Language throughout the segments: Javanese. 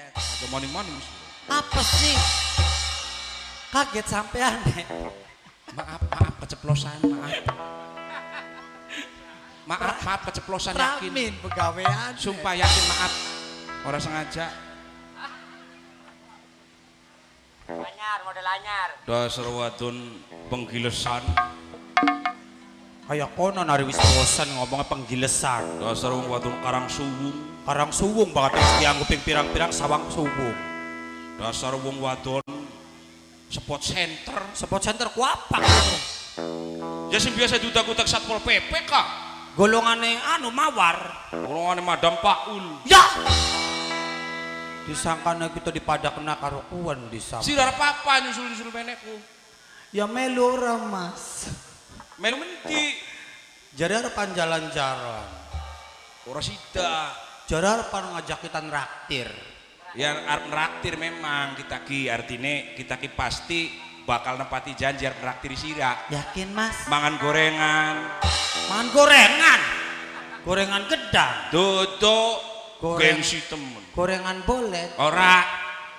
Kaget. Aja maning-maning. Apa sih? Kaget sampean. Maaf, maaf keceplosan, maaf. Maaf, maaf keceplosan yakin. Ramin pegawean. Sumpah yakin maaf. Orang sengaja. Anyar, model anyar. Dasar wadon penggilesan. Kayak kono nari wis bosen ngomongnya penggilesan. Dasar wong wadon karang suwung. Karang suwung banget wis dianggo ping pirang-pirang sawang suwung. Dasar wong wadon spot center. Spot center ku apa? Ya sing biasa diutak-utak Satpol PP kak. Golongane anu mawar. Golongane Madam Paul. Ya. Disangkane kita dipadakna karo kuwen disam. Sira papa nyusul-nyusul menekku. Ya melu ora, Mas. Melu mendi? Jare arepan jalan-jalan. Ora sida. Jare arepan ngajak kita nraktir. Ya arep nraktir memang kita ki artine kita ki pasti bakal nepati janji arep nraktir sira. Yakin, Mas? Mangan gorengan. Mangan gorengan. Gorengan gedang. Dodok. Gengsi temen. Gorengan bolet. Ora.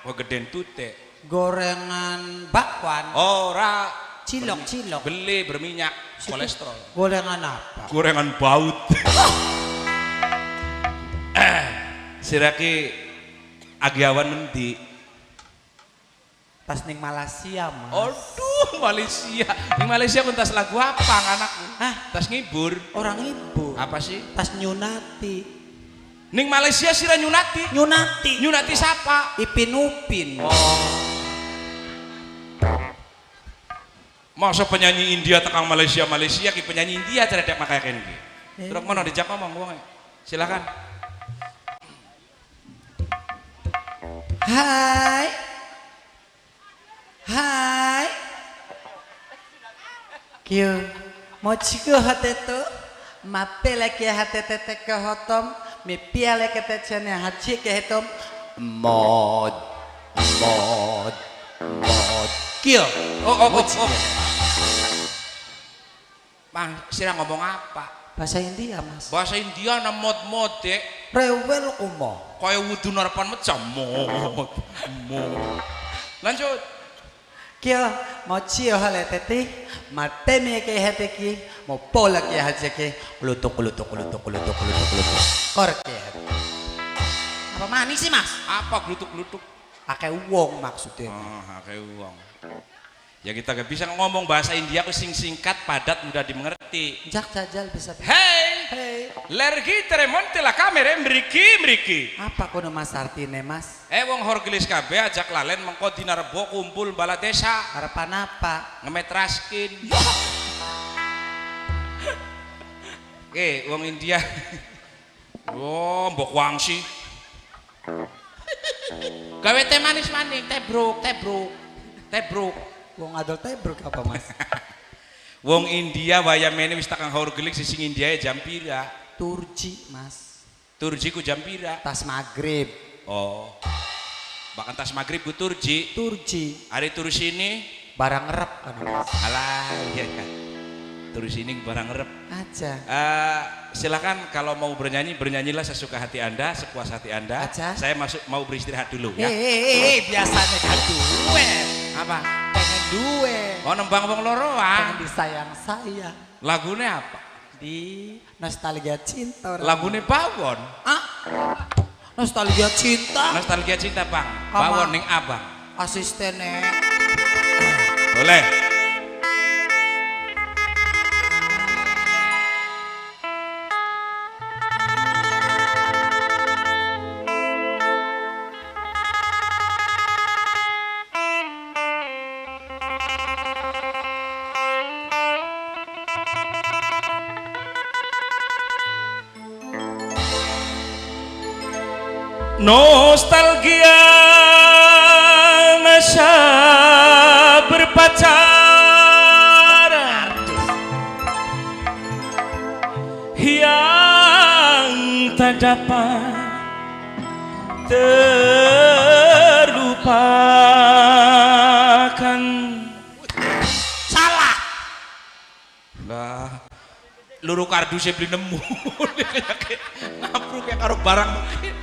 Kok geden tute. Gorengan bakwan. Ora. Cilok-cilok. Beli berminyak, kolesterol. Gorengan apa? Gorengan baut. Siraki agiawan mendi? Tas ning Malaysia, Mas. Aduh, Malaysia. Ning Malaysia kun tas lagu apa anakku? Hah? Tas ngibur. Orang ngibur. Apa sih? Tas nyunati. Ning Malaysia sira nyunati. Nyunati. Nyunati siapa? Ipin Upin. Oh. Masa penyanyi India tekang Malaysia, Malaysia ki penyanyi India cerewet makaken ki. Terus mono dijak ngomong wong. Silakan. Hai. Hai. Kyo mochiko hate to mapele ke hate tete ke hotom me piale ke techene hachi ke hetom mod mod mod. Kyo. Oh oh oh. Oh. Bang, sira ngomong apa? Bahasa India, Mas. Bahasa India na mod-mod dek. Rewel kumo. Kaya wudu narepan mecah mod. Mod. Lanjut. Kyo mochi hale teti mate me ke hate ki mo pola ke haje ke klutuk klutuk klutuk klutuk klutuk klutuk kor ke hate. Apa manis sih, Mas? Apa glutuk-glutuk? Akeh wong maksudnya. Oh, akeh wong. Ya kita gak bisa ngomong bahasa India ku sing singkat, padat, mudah dimengerti. Jak jajal bisa. Hey, hey. Lergi tremonte la kamera mriki mriki. Apa kono Mas artine, Mas? Wong horgelis kabeh ajak lalen mengko dina Rebo kumpul bala desa. Harapan apa? Ngemetraskin. Oke, wong India. Oh, mbok wangsi. Gawe teh manis maning, teh bruk, teh bruk. Teh bruk. Wong adol teh bruk apa, Mas? Wong India wayamene wis takang haur gelik sing India jam pira? Turji, Mas. Turji ku jam pira? Tas maghrib. Oh. Bahkan tas maghrib ku turji. Turji. Hari turu sini barang ngerep kan, Mas. Alah, iya kan. Turu sini barang ngerep. Aja. Silakan kalau mau bernyanyi, bernyanyilah sesuka hati Anda, sepuas hati Anda. Aja. Saya masuk mau beristirahat dulu ya. Biasanya kan duwe. Apa? Pengen duwe. Oh, nembang wong loro ah. Pengen disayang-sayang. Lagune apa? Di Nostalgia Cinta. Lagune Bawon. Ah. Nostalgia Cinta. Nostalgia Cinta, Bang. Bawon ning Abang. Asistene. Boleh. Nostalgia masa berpacaran yang tak dapat terlupakan. Salah. Lah, luru kardusnya beli nemu. Ngapruk ya karo barang mungkin.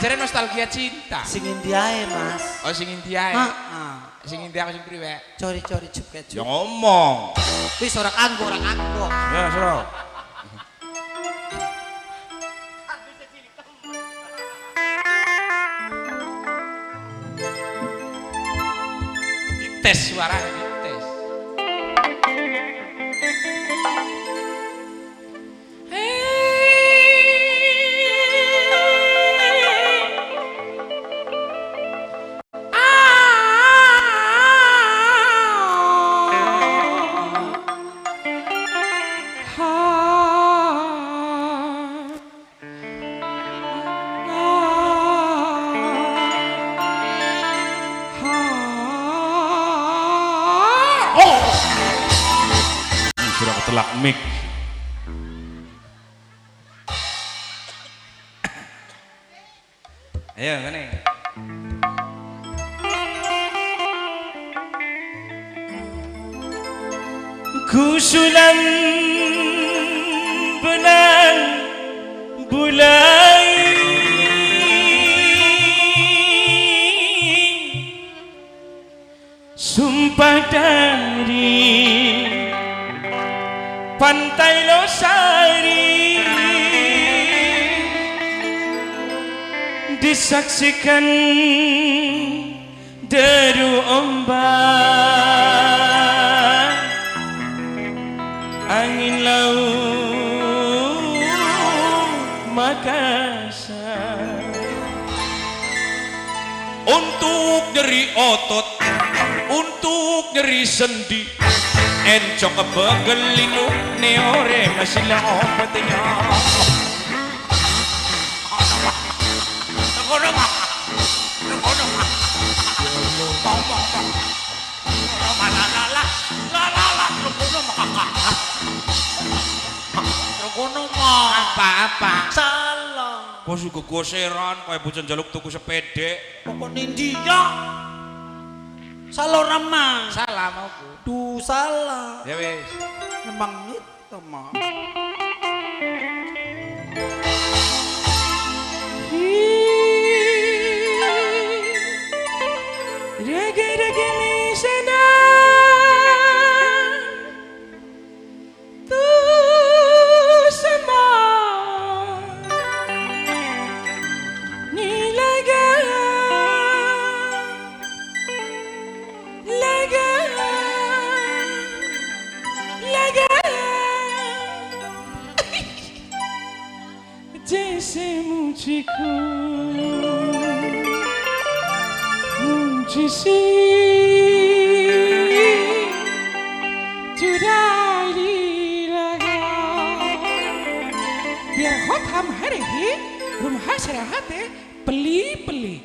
jare nostalgia cinta. Sing Indiae, Mas. Oh, sing Indiae. Heeh. Sing India sing priwe? Cori-cori cupke Ya ngomong. Wis ora kanggo, ora kanggo. Ya, sro. Dites suaranya, dites. Sudah ketelak mic. Ayo ngene. Kusulan benang bulai sumpah dari Pantai Losari disaksikan deru ombak angin laut Makassar. Untuk nyeri otot, untuk nyeri sendi, encok begelinu neore masih lopetnya. Apa-apa salah. Kok suka goseran kayak bocah njaluk tuku sepede. Pokoknya India. Salah ora, Mas. Salah mauku. Duh, salah. Ya wis. Memang itu, Mas. Rege-rege misena tu sama ni laga laga laga जैसे मुझको मुझसे चुरा लगा biar hot ham hari rumah serahate peli peli.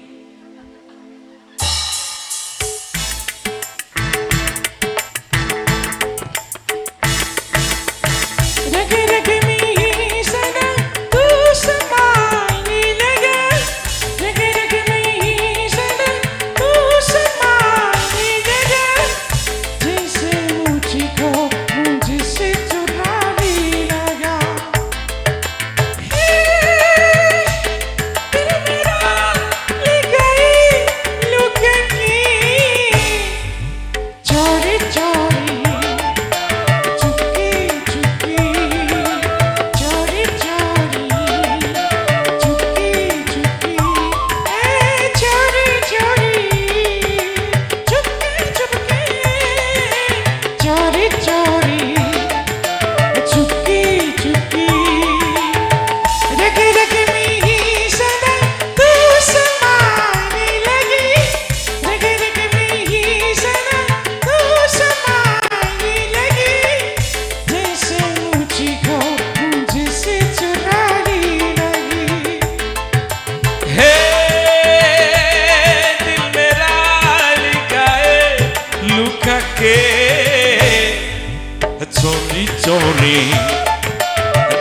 Chori chori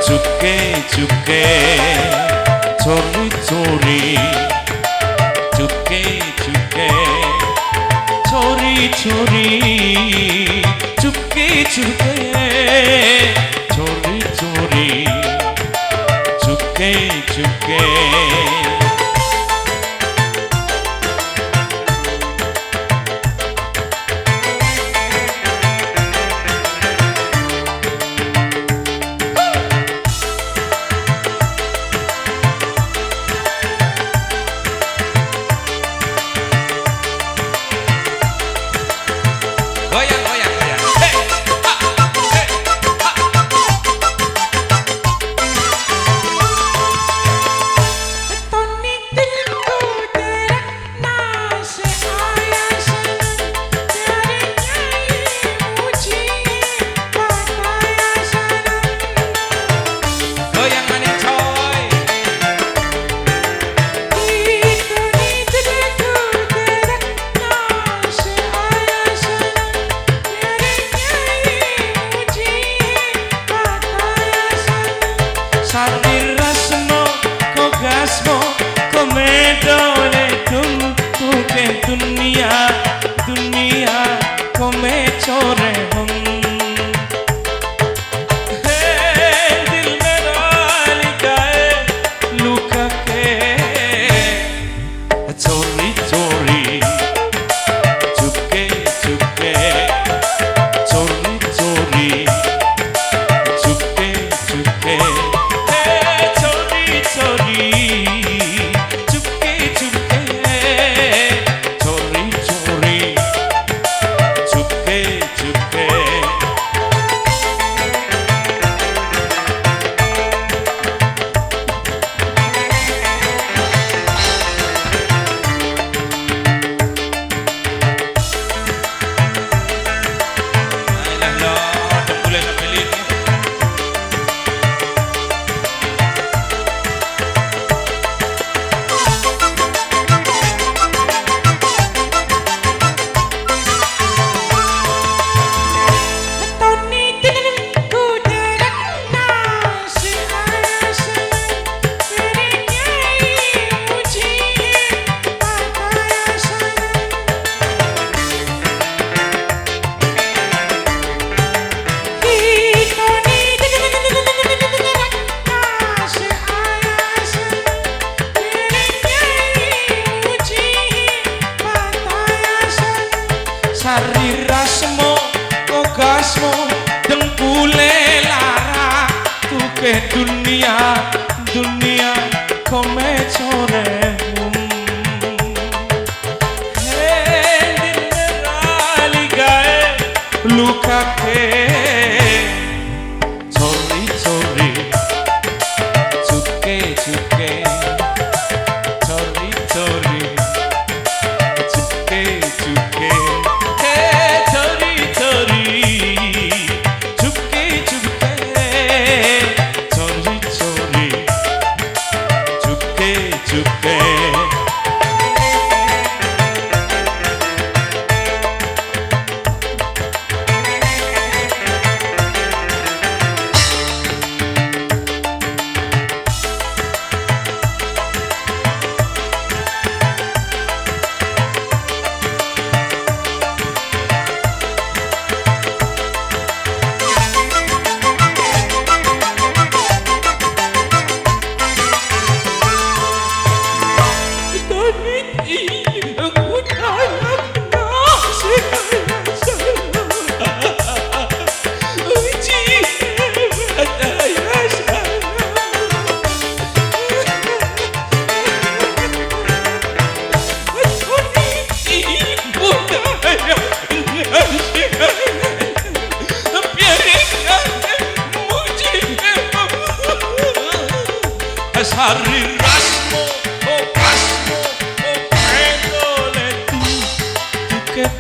Chupke चुपके चोरी चोरी चुपके चुपके चोरी चोरी चुपके चुपके चोरी चोरी चुपके चुपके। दुनिया दुनिया को मैं छोड़े हूँ। हे दिल मेरा गाए लुका के चोरी चोरी चुपके चुपके चोरी चोरी चुपके चुपके हे चोरी चोरी चुपके चुपके चोरी चोरी चुपके चुपके।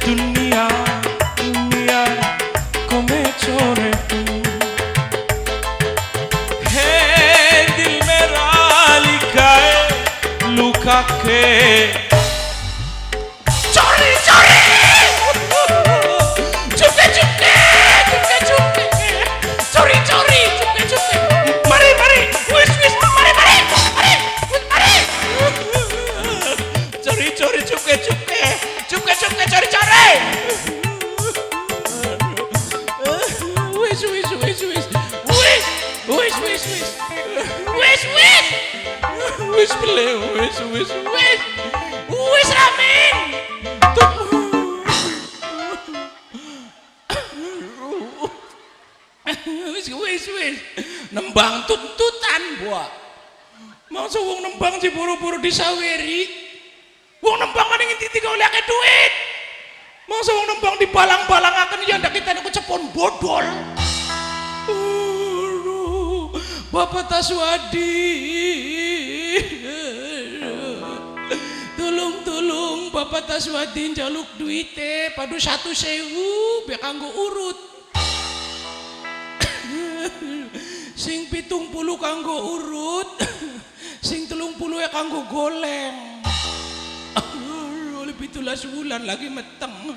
दुनिया दुनिया को मैं छोड़े हूँ। हे दिल मेरा लिखा है लुका के चोरी चोरी चुपके चुपके चुपके चुपके चोरी चोरी चुपके चुपके मरे मरे विश विश मरे मरे मरे मरे चोरी चोरी चुपके चुपके चुपके चुपके चोरी चोरी wish wish wish wish wish wish wish wish wish wish wish play wish wish wish wish Ramin wis wis wis nembang tuntutan buah mangsa wong nembang sing buru-buru disaweri wong nembang maning ngendi tiga oleh akeh duit mangsa wong nembang dibalang-balangaken ya ndak kita niku cepon bodol. Aduh, Bapak Taswadi tulung-tulung Bapak Taswadi njaluk duite padu 1.000 be kanggo urut sing 70 kanggo urut sing 30 ya kanggo goleng. Oleh 17 bulan lagi meteng.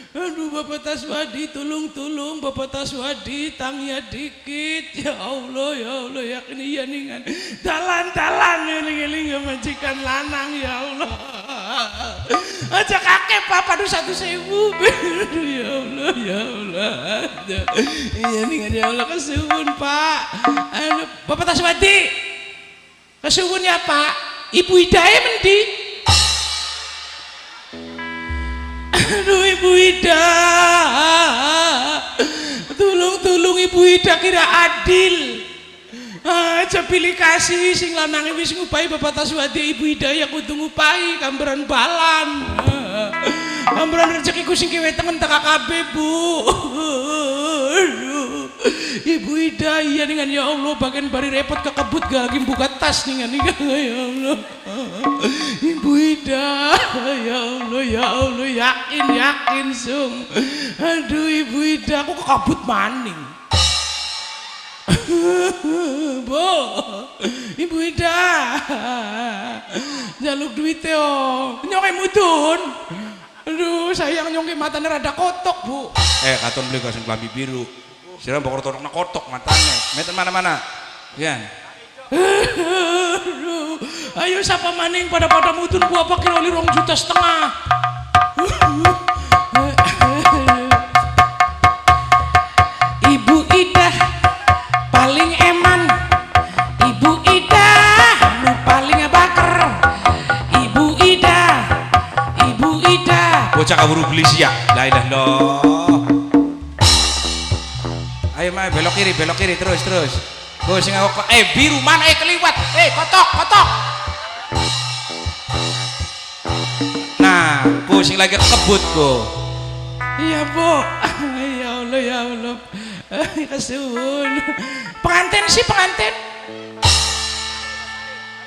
Aduh Bapak Taswadi tulung-tulung Bapak Taswadi tangya dikit ya Allah ya Allah yakin iya ningan dalan-dalan eling-eling majikan lanang ya Allah aja kakek Bapak aduh 1.000 ya Allah ya Allah iya ningan ya Allah kesuwun Pak. Aduh Bapak Taswadi kesuwun ya Pak. Ibu Idae mendi. Aduh Ibu Ida, tulung-tulung Ibu Ida kira adil. Aja pilih kasih sing lanange wis ngupahi Bapak Taswadi Ibu Ida ya kudu ngupahi kamberan balan. Kamberan rezekiku sing kiwe tengen teka kabeh Bu. Aduh, Ibu Ida iya dengan ya Allah bagian bari repot kekebut gak lagi buka tas dengan ya Allah. Ibu Ida ya Allah ya Allah yakin yakin sung. Aduh Ibu Ida aku kekebut maning. Bu, Ibu Ida jaluk duit yo nyonge mudun. Aduh sayang nyongke matane rada kotok Bu. Katon beli kasen klambi biru. Sira mbok rotokna kotok matane. Meten mana-mana. Yan. Aduh, ayo sapa maning pada-pada mudun gua apa kira oli 2,5 juta. Ibu Ida paling eman, Ibu Ida nu paling baker, Ibu Ida, Ibu Ida. Bocah kaburu beli siak, la ilaha illallah. Ayo mae belok kiri terus terus. Go sing aku biru mana keliwat. Kotok kotok. Nah, go sing lagi kebut go. Iya, Bu. Ya Allah, ya Allah. Kesuwun. Pengantin sih pengantin.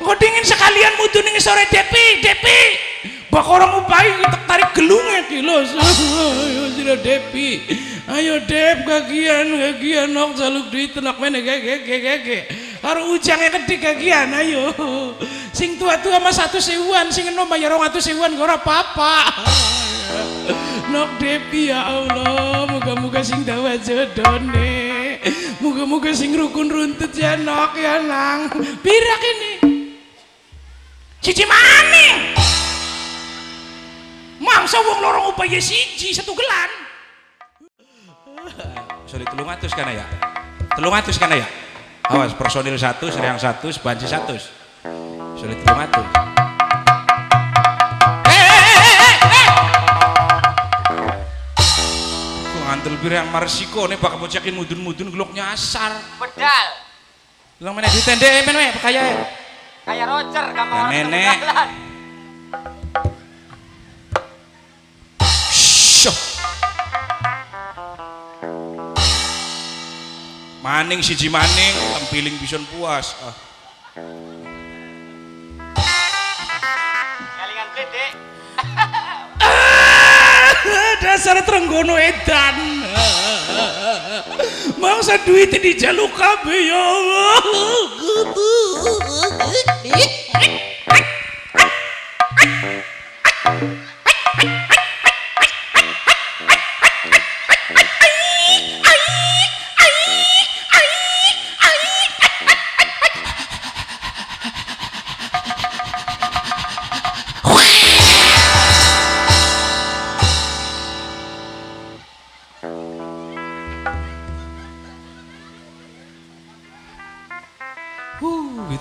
Engko dingin sekalian mutu ning sore Depi, Depi. Bak orang upai tarik gelunge ki lho. Ayo sira Depi. Ayo Dep gagian gagian nok jaluk duit nok mene gege gege. Karo ujange kedhi gagian ayo. Sing tua-tua mah 100.000-an, sing enom bayar 200.000-an ora apa-apa. Nok Depi ya Allah, moga-moga sing dawa jodone. Moga-moga sing rukun runtut ya nok ya nang. Pira kene? Siji maning. Mangsa wong loro upaya siji satu gelan. Sorry 300 kan ya? 300 kan ya? Awas personil 1, seriang 1, banci 1. Sorry 300. Kok ngantel pirang marsiko nih bakal bocakin mudun-mudun gelok nyasar. Bedal. Lang mana duit tende men we kaya. Kayak Roger gampang orang nenek. Maning siji maning tempiling bison puas. Ah. Ngalingan bledek. Dasar Trenggono edan. Mangsa duit dijaluk kabeh ya Allah.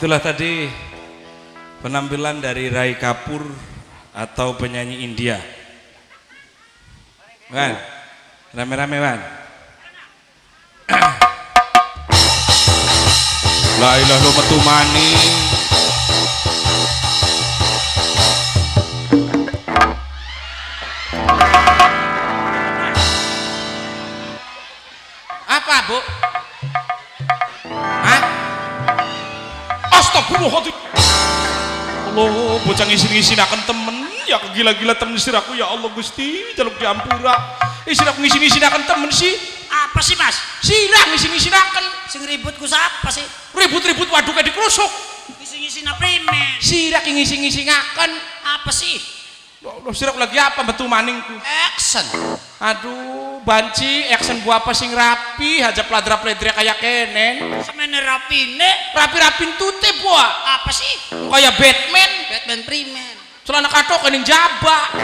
Itulah tadi penampilan dari Rai Kapoor atau penyanyi India. Wan, rame-rame Wan. La ilah lu metu maning. Apa, Bu? Hah? Astagfirullahaladzim. Allah, bocah ngisin-ngisinaken temen, ya gila-gila temen siraku ya Allah Gusti, jaluk diampura. Siraku ngisin-ngisinaken temen sih. Apa sih, Mas? Sirah ngisin-ngisinaken. Sing ribut ku siapa sih? Ribut-ribut waduke dikrusuk. Ngisin-ngisina primen. Sirah ngisin-ngisinaken. Apa sih? Loh, siraku lagi apa metu maningku? Action. Aduh, banci action gua apa sing rapi, aja peladra-peladra kayak kenen. Semene rapine, rapi-rapin tute buah. Apa sih? Kayak Batman. Batman primen. Celana katok kening jaba.